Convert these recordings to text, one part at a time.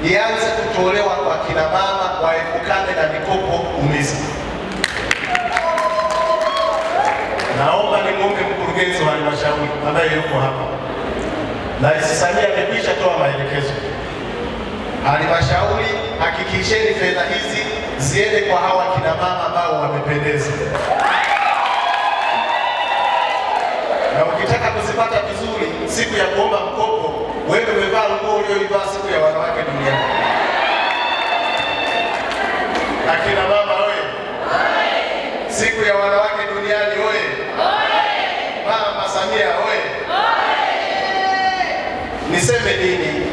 ianze kutolewa kwa kina mama waepukane na mikopo umiza. Naomba nimuombe mkurugenzi wa halmashauri ambaye yuko hapa. Rais Samia amekwisha toa maelekezo. Halmashauri, hakikisheni fedha hizi ziende kwa hawa kina mama ambao wamependeza. Na ukitaka kuzipata vizuri siku ya kuomba mkopo, wewe umevaa nguo uliyoivaa siku ya wanawake duniani. Akina mama oye! Siku ya wanawake duniani oye! Mama Samia oye! Niseme nini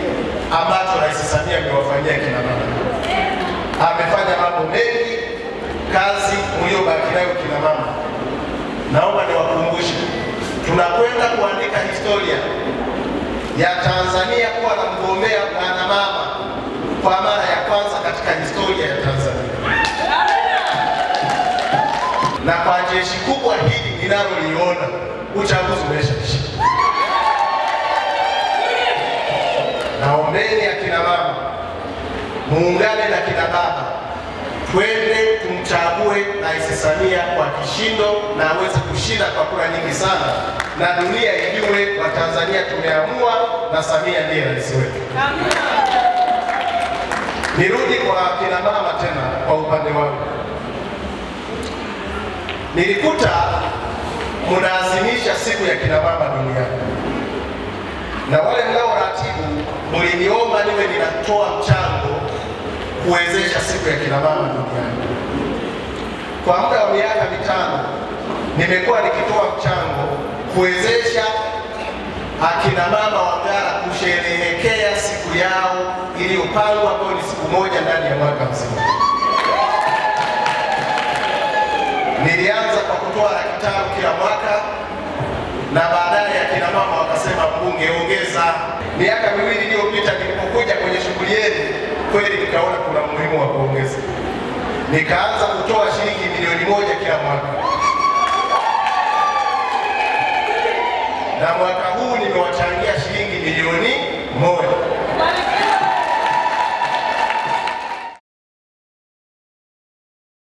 ambacho Rais Samia amewafanyia kina mama? Amefanya mambo mengi. Kazi mliobaki nayo kina mama, naomba niwakumbushe, tunakwenda kuandika historia ya Tanzania kuwa na mgombea mwanamama kwa mara ya kwanza katika historia ya Tanzania. Na kwa jeshi kubwa hili ninaloliona, uchaguzi umeshaisha. Naombeni akina mama muungane na kina baba, twende tumchague Rais Samia kwa kishindo na aweze kushinda kwa kura nyingi sana, na dunia ijue wa Tanzania tumeamua na Samia ndiye rais wetu. Nirudi kwa kina mama tena kwa upande wangu. Nilikuta mnaazimisha siku ya kina mama duniani, na wale mnaoratibu mliniomba niwe ninatoa mchango kuwezesha siku ya kina mama duniani. Kwa muda wa miaka 5 nimekuwa nikitoa mchango kuwezesha akina mama wa Ngara kusherehekea siku yao iliyopangwa, ambayo ni siku moja ndani ya mwaka mzima. Nilianza kwa kutoa 500,000 kila mwaka, na baadaye akina mama wakasema mbunge ongeza. Miaka 2 iliyopita nilipokuja kwenye shughuli yenu, kweli nikaona kuna umuhimu wa kuongeza. Nikaanza kutoa shilingi 1,000,000 kila mwaka. Na mwaka huu nimewachangia shilingi 1,000,000.